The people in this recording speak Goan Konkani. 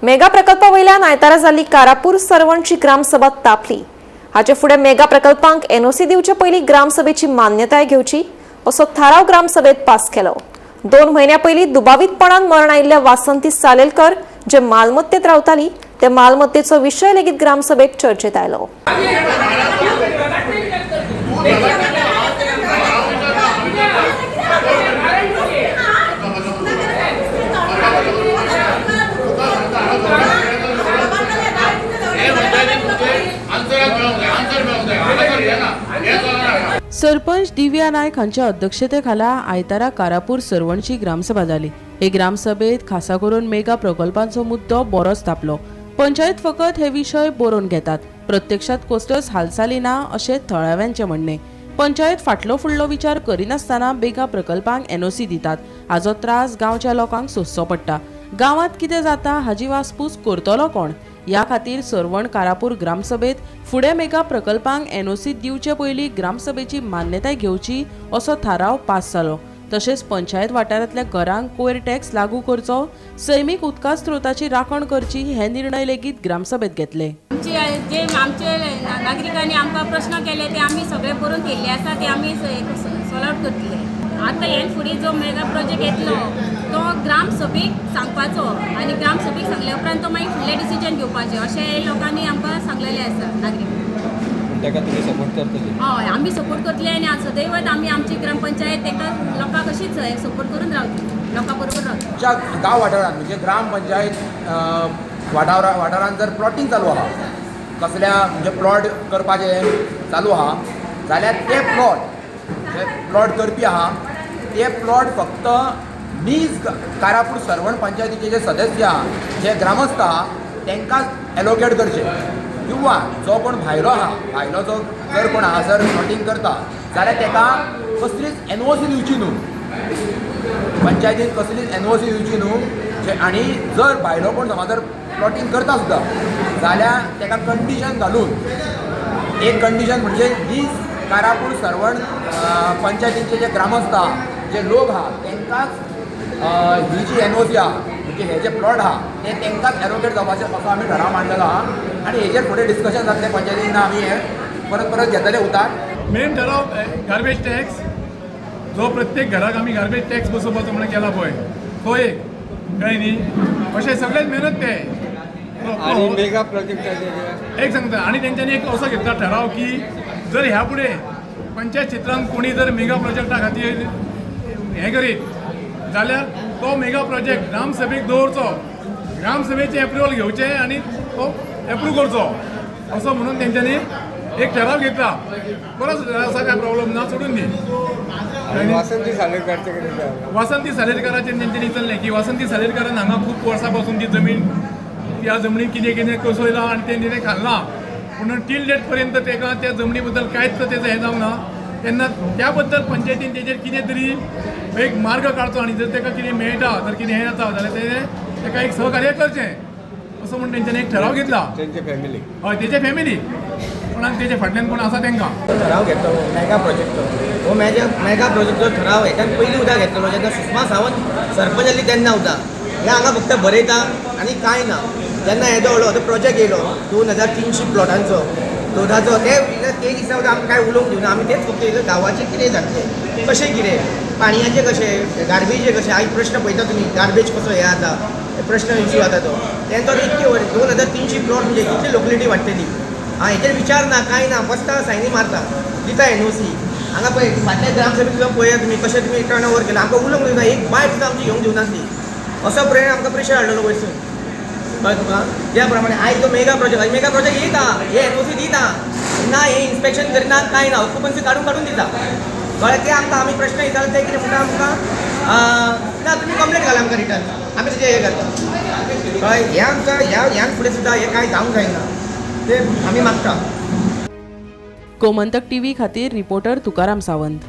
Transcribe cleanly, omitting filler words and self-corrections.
मेगा प्रकल्पा वयल्यान आयतारा जाल्ली कारापूर सर्वणची ग्रामसभा तापली. हाचे फुडें मेगा प्रकल्पांक एनओसी दिवचे पयलीं ग्रामसभेची मान्यताय घेवची असो थाराव ग्रामसभेत पास केलो. 2 म्हयन्या पयलीं दुबावीतपणान मरण आयिल्ल्या वासंती सालेलकर जे मालमत्तेत रावताली ते मालमत्तेचो विशय लेगीत ग्रामसभेत चर्चेत आयलो. सरपंच दिव्या नायक हांच्या अध्यक्षतेखाला आयतारा कारापूर सर्वणची ग्रामसभा जाली. हे ग्रामसभेत खासा करून मेगा प्रकल्पांचो मुद्दो बरोच तापलो. पंचायत फकत हे विशय बरोवन घेतात, प्रत्यक्षात कसल्योच हालचाली ना अशें थळाव्यांचें म्हणणें. पंचायत फाटलो फुडलो विचार करिनासतना मेगा प्रकल्पांक एनओसी दितात, हाजो त्रास गांवच्या लोकांक सोंसचो पडटा. गांवांत कितें जाता हाजी वासपूस करतलो कोण? ह्या खातीर सर्वण कारापूर ग्रामसभेत फुडें मेगा प्रकल्पांक एनओसी दिवचे पयलीं ग्रामसभेची मान्यताय घेवची असो थाराव पास जालो. तशेंच पंचायत वाठारांतल्या घरांक कोयर टॅक्स लागू करचो, सैमीक उदका स्रोताची राखण करची हे निर्णय लेगीत ग्रामसभेत घेतले. आमचे जे आमचे नागरिकांनी आमकां प्रश्न केले ते आमी सगळे बरोवन केल्ले आसा, ते आमी सॉल्व आउट करतले. आतां हेन फुडें जो मेगा प्रोजेक्ट येतलो तो ग्रामसभेक सांगपाचो आनी ग्रामसभेक सांगल्या उपरांत तो मागीर फुडलें डिसिजन घेवपाचें अशें लोकांनी आमकां सांगलेलें आसा नागरीक. ताका तुमी सपोर्ट करतले? हय, आमी सपोर्ट करतले आनी सदैव आमी आमची ग्रामपंचायत ताका लोकांक अशीच सपोर्ट करून रावतली, लोकां बरोबर रावतली. आमच्या गांव वाठारांत म्हणजे ग्रामपंचायत वाठारांत जर प्लॉटींग चालू आहा, कसल्या म्हणजे प्लॉट करपाचें चालू आहा जाल्यार ते प्लॉट जे प्लॉट करपी आहा ते प्लॉट फक्त नीज कारापूर सर्वण पंचायतीचे जे सदस्य आहा, जे ग्रामस्थ आहा तांकांच एलोकेट करचे किंवा जो कोण भायलो आहा, भायलो जो जर कोण हांगासर प्लॉटींग करता जाल्यार ताका कसलीच एनओसी दिवची न्हू, पंचायतीन कसलीच एनओसी दिवची न्हू. जे आनी जर भायलो कोण समज जर प्लॉटींग करता सुद्दां जाल्यार ताका कंडिशन घालून, एक कंडिशन म्हणजे नीज कारापूर सर्वण पंचायतीचे जे ग्रामस्थ आहा, जे लोक आहा तांकांच ही जी एनओसी आहा म्हणजे हे जे प्लॉट आहा ते तांकांच एलोकेट जावपाचें असो आमी ठराव मांडलेलो आहा. आनी हेजेर फुडें डिस्कशन जातलें पंचायतीन, आमी हें परत परत घेतले उतार. मेन ठराव गार्बेज टॅक्स जो प्रत्येक घराक आमी गार्बेज टॅक्स बसोवपाचो म्हणून केला पळय तो एक, कळ्ळें न्ही? अशें सगळेच मेहनत ते आणि मेगा प्रोजेक्टाचे एक सांगता. आनी तेंच्यांनी एक असो घेतला ठराव की जर ह्या फुडें पंचायत क्षेत्रांत कोणी जर मेगा प्रोजेक्टा खातीर हें करीत जाल्यार तो मेगा प्रोजेक्ट ग्रामसभेक दवरचो, ग्रामसभेचें एप्रुवल घेवचें आनी तो एप्रूव करचो असो म्हणून तेंच्यांनी एक ठराव घेतला. बरोच आसा, काय प्रॉब्लम ना, सोडून दी. आणि वासंती सालेलकारचे कितें जालें? वासंती सालेलकाराचेर तेंच्यांनी चल्लें की वासंती सालेलकारान हांगा खूब वर्सां पासून ती जमीन, त्या जमनीत कितें कितें कसयलां आनी तें कितें खाल्लां, पूण टील डेट पर्यंत ताका त्या जमनी बद्दल कांयच तेजो हें जावंक ना. तेन्ना त्या बद्दल पंचायतीन तेजेर कितें तरी एक मार्ग काडचो आनी जर ताका कितें मेळटा, जर कितें हें जाता जाल्यार तें ताका एक सहकार्य करचें असो म्हूण तेंच्यांनी एक ठराव घेतला. तेंचे फॅमिली? हय, तेजे फॅमिली कोणाक तेजे फाटल्यान कोण आसा तेंकां. ठराव घेतलो मेगा प्रोजेक्टचो, हो मेगा प्रोजेक्टचो ठराव हेच्यान पयलीं उदक घेतलेलो जेन्ना सुषमा सावंत सरपंच जाल्ली तेन्ना उदक. हे हांगा फक्त बरयता आनी कांय ना. जेन्ना येदो व्हडलो तो प्रोजेक्ट येयलो 2300 प्लॉटांचो लोधाचो, ते ते दिसा सुद्दां आमकां कांय उलोवंक दिवना. आमी तेच फक्त इतलें गांवाचें कितें जातलें, कशें कितें, पाणयाचें कशें, गार्बेजचें कशें. आयज प्रश्न पळयता तुमी गार्बेज कसो हें जाता, प्रश्न इश्यू जाता तो तेंचो. इतके 2300 प्लॉट म्हणजे कितली लोकलिटी वाडटली. आं, हेचेर विचार ना, कांय ना. बसता, सायनी मारता, दिता एनओसी. हांगा पळय, फाटल्या ग्रामसभेत सुद्दां पळया तुमी कशें तुमी टर्न ओवर केला. आमकां उलोवंक दिवना, एक बायट सुद्दां आमची घेवंक दिवनासली. असो प्रेरण आमकां प्रेशर हाडलेलो वयरसून, कळ्ळें तुका? त्या प्रमाणे आयज जो मेगा प्रोजेक्ट, मेगा प्रोजेक्ट येता, हे एनओसी दिता ना, हे इन्स्पेक्शन करिना, कांय ना, ऑक्युपन्सी काडून काडून दिता, कळ्ळें? ते आमकां आमी प्रश्न विचारले, ते कितें म्हणटा आमकां, ना तुमी कंप्लेन घाला आमकां रिटर्न, आमी तेजें हें करता, कळ्ळें? हें आमकां ह्या ह्यान फुडें सुद्दां हें कांय जावंक जायना ते आमी मागता. गोमंतक टीव्ही खातीर रिपोर्टर तुकाराम सावंत.